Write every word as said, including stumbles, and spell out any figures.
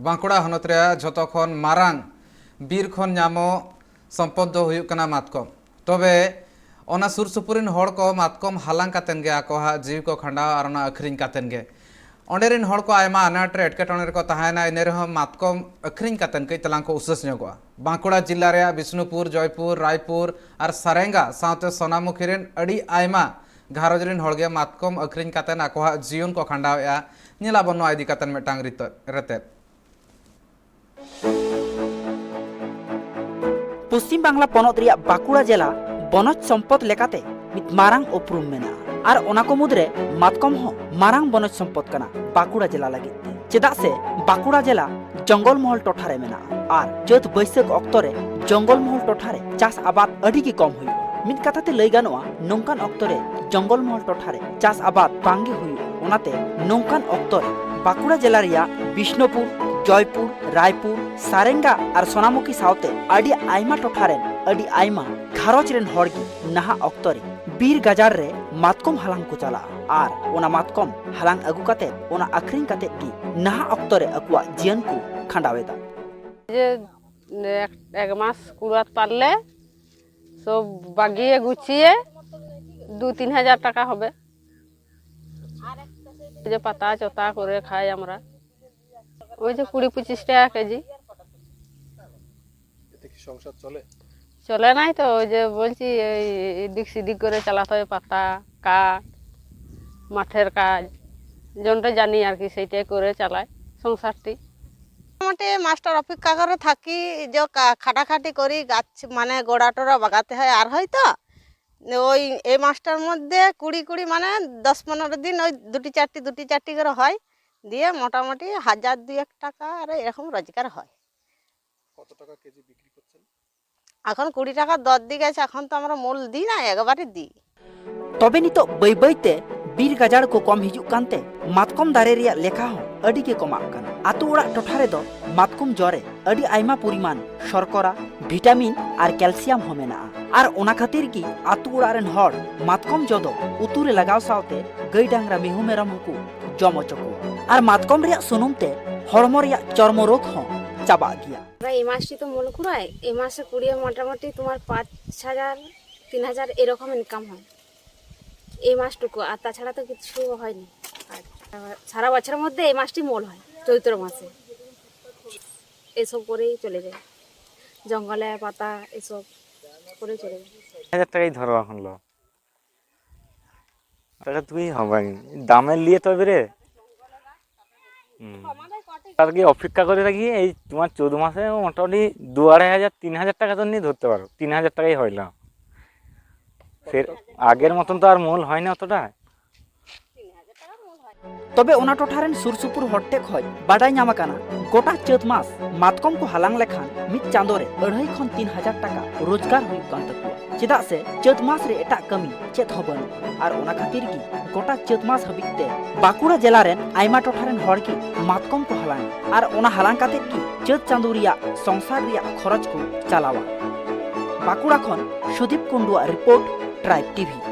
ᱵᱟᱸᱠᱩᱲᱟ ᱦᱚᱱᱚᱛ ᱨᱮᱭᱟᱜ ᱡᱷᱚᱛᱚ ᱠᱷᱚᱱ ᱢᱟᱨᱟᱝ ᱵᱤᱨ ᱠᱷᱚᱱ ᱧᱟᱢᱚᱜ ᱥᱚᱢᱯᱚᱫ ᱫᱚ ᱦᱩᱭᱩᱜ ᱠᱟᱱᱟ ᱢᱟᱛᱠᱚᱢ᱾ ᱛᱚᱵᱮ ᱚᱱᱟ ᱥᱩᱨ ᱥᱩᱯᱩᱨ ᱨᱤᱱ ᱦᱚᱲ ᱠᱚ ᱢᱟᱛᱠᱚᱢ ᱦᱟᱞᱟᱝ ᱠᱟᱛᱮᱱ ᱜᱮ ᱟᱠᱚᱣᱟᱜ ᱡᱤᱣᱤ ᱠᱚ ᱠᱷᱟᱸᱰᱟᱣᱟ ᱟᱨ ᱚᱱᱟ ᱟᱹᱠᱷᱨᱤᱧ ᱠᱟᱛᱮᱱ ᱜᱮ᱾ ᱚᱸᱰᱮ ᱨᱤᱱ ᱦᱚᱲ ᱠᱚ ᱟᱭᱢᱟ ᱟᱱᱟᱴ ᱨᱮ ᱮᱴᱠᱮᱴᱚᱬᱮ ᱨᱮᱠᱚ ᱛᱟᱦᱮᱸᱭᱮᱱᱟ, ᱤᱱᱟᱹ ᱨᱮᱦᱚᱸ ᱢᱟᱛᱠᱚᱢ ᱟᱹᱠᱷᱨᱤᱧ ᱠᱟᱛᱮᱱ ᱠᱟᱹᱡ ᱛᱟᱞᱟᱝ ᱠᱚ ᱩᱥᱟᱹᱥ ᱧᱚᱜᱚᱜᱼᱟ᱾ ᱵᱟᱸᱠᱩᱲᱟ ᱡᱤᱞᱟ ᱨᱮᱭᱟᱜ ᱵᱤᱥᱱᱩᱯᱩᱨ, ᱡᱚᱭᱯᱩᱨ, ᱨᱟᱭᱯᱩᱨ ᱟᱨ ᱥᱟᱨᱮᱝᱜᱟ ᱥᱟᱶᱛᱮ ᱥᱚᱱᱟᱢᱩᱠᱷᱤ ᱨᱤᱱ ᱟᱹᱰᱤ ᱟᱭᱢᱟ ᱜᱷᱟᱨᱚᱸᱡᱽ ᱨᱤᱱ ᱦᱚᱲ ᱜᱮ ᱢᱟᱛᱠᱚᱢ ᱟᱹᱠᱷᱨᱤᱧ ᱠᱟᱛᱮᱱ ᱟᱠᱚᱣᱟᱜ ᱡᱤᱭᱚᱱ ᱠᱚ ᱠᱷᱟᱸᱰᱟᱣᱮᱫᱼᱟ᱾ ᱧᱮᱞᱟᱵᱚᱱ ᱱᱚᱣᱟ ᱤᱫᱤ ᱠᱟᱛᱮᱱ ᱢᱤᱫᱴᱟᱝ ᱨᱤᱛᱟᱹ-, ᱨᱮᱛᱮᱫ᱾ ᱯᱚᱥᱪᱤᱢ ᱵᱟᱝᱞᱟ ᱯᱚᱱᱚᱛ ᱨᱮᱭᱟᱜ ᱵᱟᱸᱠᱩᱲᱟ ᱡᱮᱞᱟ ᱵᱚᱱᱚᱡᱽ ᱥᱚᱢᱯᱚᱫ ᱞᱮᱠᱟᱛᱮ ᱢᱤᱫ ᱢᱟᱨᱟᱝ ᱩᱯᱨᱩᱢ ᱢᱮᱱᱟᱜᱼᱟ᱾ ᱟᱨ ᱚᱱᱟ ᱠᱚ ᱢᱩᱫᱽᱨᱮ ᱢᱟᱛᱠᱚᱢ ᱦᱚᱸ ᱢᱟᱨᱟᱝ ᱵᱚᱱᱚᱡᱽ ᱥᱚᱢᱯᱚᱫ ᱠᱟᱱᱟ ᱵᱟᱸᱠᱩᱲᱟ ᱡᱮᱞᱟ ᱞᱟᱹᱜᱤᱫ ᱛᱮ᱾ ᱪᱮᱫᱟᱜ ᱥᱮ ᱵᱟᱸᱠᱩᱲᱟ ᱡᱮᱞᱟ ᱡᱚᱝᱜᱚᱞ ᱢᱚᱦᱚᱞ ᱴᱚᱴᱷᱟ ᱨᱮ ᱢᱮᱱᱟᱜᱼᱟ᱾ ᱟᱨ ᱪᱟᱹᱛ ᱵᱟᱹᱭᱥᱟᱹᱠᱷ ᱚᱠᱛᱚ ᱨᱮ ᱡᱚᱝᱜᱚᱞ ᱢᱚᱦᱚᱞ ᱴᱚᱴᱷᱟ ᱨᱮ ᱪᱟᱥ ᱟᱵᱟᱫ ᱟᱹᱰᱤ ᱜᱮ ᱠᱚᱢ ᱦᱩᱭᱩᱜᱼᱟ᱾ ᱢᱤᱫ ᱠᱟᱛᱷᱟ ᱛᱮ ᱞᱟᱹᱭ ᱜᱟᱱᱚᱜᱼᱟ, ᱱᱚᱝᱠᱟᱱ ᱚᱠᱛᱚ ᱨᱮ ᱡᱚᱝᱜᱚᱞ ᱢᱚᱦᱚᱞ ᱴᱚᱴᱷᱟ ᱨᱮ ᱪᱟᱥ ᱟᱵᱟᱫ ᱵᱟᱝ ᱜᱮ ᱦᱩᱭᱩᱜᱼᱟ᱾ ᱚᱱᱟᱛᱮ ᱱᱚᱝᱠᱟᱱ ᱚᱠᱛᱚ ᱨᱮ ᱵᱟᱸᱠᱩᱲᱟ ᱡᱮᱞᱟ ᱨᱮᱭᱟᱜ ᱵᱤᱥᱱᱩᱯᱩᱨ, ᱡᱚᱭᱯᱩᱨ, ᱨᱟᱭᱯᱩᱨ, ᱥᱟᱨᱮᱝᱜᱟ ᱟᱨ ᱥᱚᱱᱟᱢᱩᱠᱷᱤ ᱥᱟᱶᱛᱮ ᱟᱹᱰᱤ ᱟᱭᱢᱟ ᱴᱚᱴᱷᱟ ᱨᱮᱱ ᱟᱹᱰᱤ ᱟᱭᱢᱟ ᱜᱷᱟᱨᱚᱸᱡᱽ ᱨᱮᱱ ᱦᱚᱲ ᱜᱮ ᱱᱟᱦᱟᱜ ᱚᱠᱛᱚ ᱨᱮ ᱵᱤᱨ ᱜᱟᱡᱟᱲ ᱨᱮ ᱢᱟᱛᱠᱚᱢ ᱦᱟᱞᱟᱝ ᱠᱚ ᱪᱟᱞᱟᱜᱼᱟ᱾ ᱟᱨ ᱚᱱᱟ ᱢᱟᱛᱠᱚᱢ ᱦᱟᱞᱟᱝ ᱟᱹᱜᱩ ᱠᱟᱛᱮ, ᱚᱱᱟ ᱟᱹᱠᱷᱨᱤᱧ ᱠᱟᱛᱮ ᱜᱮ ᱱᱟᱦᱟᱜ ᱚᱠᱛᱚ ᱨᱮ ᱟᱹᱠᱩᱣᱟᱜ ᱡᱤᱭᱚᱱ ᱠᱚ ᱠᱷᱟᱸᱰᱟᱣ ᱮᱫᱟ᱾ যে এক এক মাস কুড়াত পারলে সব বাগিয়ে গুছিয়ে দু তিন হাজার টাকা হবে। এই যে পাতা চতা করে খাই আমরা, ওই যে কুড়ি পঁচিশ টাকা কেজি। এতে কি সংসার চলে? চলে নাই তো, ওই যে বলছি, এই এদিক সেদিক করে চালাতে হয়, পাতা, কাঠ, মাঠের কাজ, যেটা জানি আর কি, সেইটাই করে চালাই সংসারটি। মোটামুটি মাস্টার অপেক্ষা করে থাকি, যে কা-, খাটাখাটি করি, গাছ মানে গোড়া টোড়া বাগাতে হয়, আর হয়তো ওই এই মাসটার মধ্যে কুড়ি কুড়ি মানে দশ পনেরো দিন ওই দুটি চারটি, দুটি চারটি করে হয়, দিয়ে মোটামুটি হাজার দুই এক টাকা আর এরকম রোজগার হয়। কত টাকা কেজি বিক্রি করছেন? এখন কুড়ি টাকা দর দিয়ে গেছে, এখন তো আমরা মূল দিই না, একবারে দিই। তবে নিতক ᱵᱟᱹᱭ ᱵᱟᱹᱭ ᱛᱮ ᱵᱤᱨ ᱜᱟᱡᱟᱲ ᱠᱚ ᱠᱚᱢ ᱦᱤᱡᱩᱜ ᱠᱟᱱᱛᱮ ᱢᱟᱛᱠᱚᱢ ᱫᱟᱨᱮ ᱨᱮᱭᱟᱜ ᱞᱮᱠᱷᱟ ᱦᱚᱸ ᱟᱹᱰᱤ ᱜᱮ ᱠᱚᱢᱟᱜ ᱠᱟᱱᱟ᱾ ᱟᱛᱳ ᱚᱲᱟᱜ ᱴᱚᱴᱷᱟ ᱨᱮᱫᱚ ᱢᱟᱛᱠᱚᱢ ᱡᱚ ᱨᱮ ᱟᱹᱰᱤ ᱟᱭᱢᱟ ᱯᱚᱨᱤᱢᱟᱱ ᱥᱚᱨᱠᱚᱨᱟ, ᱵᱷᱤᱴᱟᱢᱤᱱ ᱟᱨ ᱠᱮᱞᱥᱤᱭᱟᱢ ᱦᱚᱸ ᱢᱮᱱᱟᱜᱼᱟ᱾ ᱟᱨ ᱚᱱᱟ ᱠᱷᱟᱹᱛᱤᱨ ᱜᱮ ᱟᱛᱳ ᱚᱲᱟᱜ ᱨᱮᱱ ᱦᱚᱲ ᱢᱟᱛᱠᱚᱢ ᱡᱚ ᱫᱚ ᱩᱛᱩ ᱨᱮ ᱞᱟᱜᱟᱣ ᱥᱟᱶᱛᱮ ᱜᱟᱹᱭ ᱰᱟᱝᱨᱟ ᱢᱤᱦᱩ ᱢᱮᱨᱚᱢ ᱦᱚᱸᱠᱚ ᱡᱚᱢ ᱦᱚᱪᱚ ᱠᱚᱣᱟ᱾ ᱟᱨ ᱢᱟᱛᱠᱚᱢ ᱨᱮᱭᱟᱜ ᱥᱩᱱᱩᱢ ᱛᱮ ᱦᱚᱲᱢᱚ ᱨᱮᱭᱟᱜ ᱪᱚᱨᱢᱚ ᱨᱳᱜᱽ ᱦᱚᱸ ᱪᱟᱵᱟᱜ ᱜᱮᱭᱟ᱾ এই মাসটি তো মূল কুড়ায়, এই মাসে কুড়িয়ে মোটামুটি তোমার পাঁচ হাজার, তিন হাজার এরকম ইনকাম হয় এই মাসটুকু। আর তাছাড়া তো কিছু হয়নি। আর সারা বছরের মধ্যে এই মাসটি মূল হয়, চৈত্র মাসে। এসব করেই চলে যায়, জঙ্গলে পাতা এসব করেই চলে যায়। হাজার টাকাই ধরো এখন লো। টাকা তুই হবে, দামে নিয়ে তো এবারে। হুম। আর কি অপেক্ষা করে থাকি, এই তোমার চৌদ্দ মাসে মোটামুটি দু আড়াই হাজার, তিন হাজার টাকা তো নিয়ে ধরতে পারো, তিন হাজার টাকাই হয় না। ফের আগের মতন তো আর মূল হয় না অতটা। ᱛᱚᱵᱮ ᱚᱱᱟ ᱴᱚᱴᱷᱟ ᱨᱮᱱ ᱥᱩᱨ ᱥᱩᱯᱩᱨ ᱦᱚᱲ ᱴᱷᱮᱱ ᱠᱷᱚᱱ ᱵᱟᱰᱟᱭ ᱧᱟᱢ ᱟᱠᱟᱱᱟ, ᱜᱚᱴᱟ ᱪᱟᱹᱛ ᱢᱟᱥ ᱢᱟᱛᱠᱚᱢ ᱠᱚ ᱦᱟᱞᱟᱝ ᱞᱮᱠᱷᱟᱱ ᱢᱤᱫ ᱪᱟᱸᱫᱚ ᱨᱮ ᱟᱹᱲᱦᱟᱹᱭ ᱠᱷᱚᱱ ᱛᱤᱱ ᱦᱟᱡᱟᱨ ᱴᱟᱠᱟ ᱨᱳᱡᱽᱜᱟᱨ ᱦᱩᱭᱩᱜ ᱠᱟᱱ ᱛᱟᱠᱚᱣᱟ᱾ ᱪᱮᱫᱟᱜ ᱥᱮ ᱪᱟᱹᱛ ᱢᱟᱥ ᱨᱮ ᱮᱴᱟᱜ ᱠᱟᱹᱢᱤ ᱪᱮᱫ ᱦᱚᱸ ᱵᱟᱹᱱᱩᱜᱼᱟ᱾ ᱟᱨ ᱚᱱᱟ ᱠᱷᱟᱹᱛᱤᱨ ᱜᱮ ᱜᱚᱴᱟ ᱪᱟᱹᱛ ᱢᱟᱥ ᱦᱟᱹᱵᱤᱡ ᱛᱮ ᱵᱟᱸᱠᱩᱲᱟ ᱡᱮᱞᱟ ᱨᱮᱱ ᱟᱭᱢᱟ ᱴᱚᱴᱷᱟ ᱨᱮᱱ ᱦᱚᱲ ᱜᱮ ᱢᱟᱛᱠᱚᱢ ᱠᱚ ᱦᱟᱞᱟᱝᱟ᱾ ᱟᱨ ᱚᱱᱟ ᱦᱟᱞᱟᱝ ᱠᱟᱛᱮ ᱜᱮ ᱪᱟᱹᱛ ᱪᱟᱸᱫᱚ ᱨᱮᱭᱟᱜ ᱥᱚᱝᱥᱟᱨ ᱨᱮᱭᱟᱜ ᱠᱷᱚᱨᱚᱪ ᱠᱚ ᱪᱟᱞᱟᱣᱟ᱾ ᱵᱟᱸᱠᱩᱲᱟ ᱠᱷᱚᱱ ᱥᱩᱫᱤᱯ ᱠᱩᱱᱰᱩᱣᱟᱜ ᱨᱤᱯᱳᱨᱴ, ᱴᱨᱟᱭᱤᱵᱽ ᱴᱤᱵᱷᱤ᱾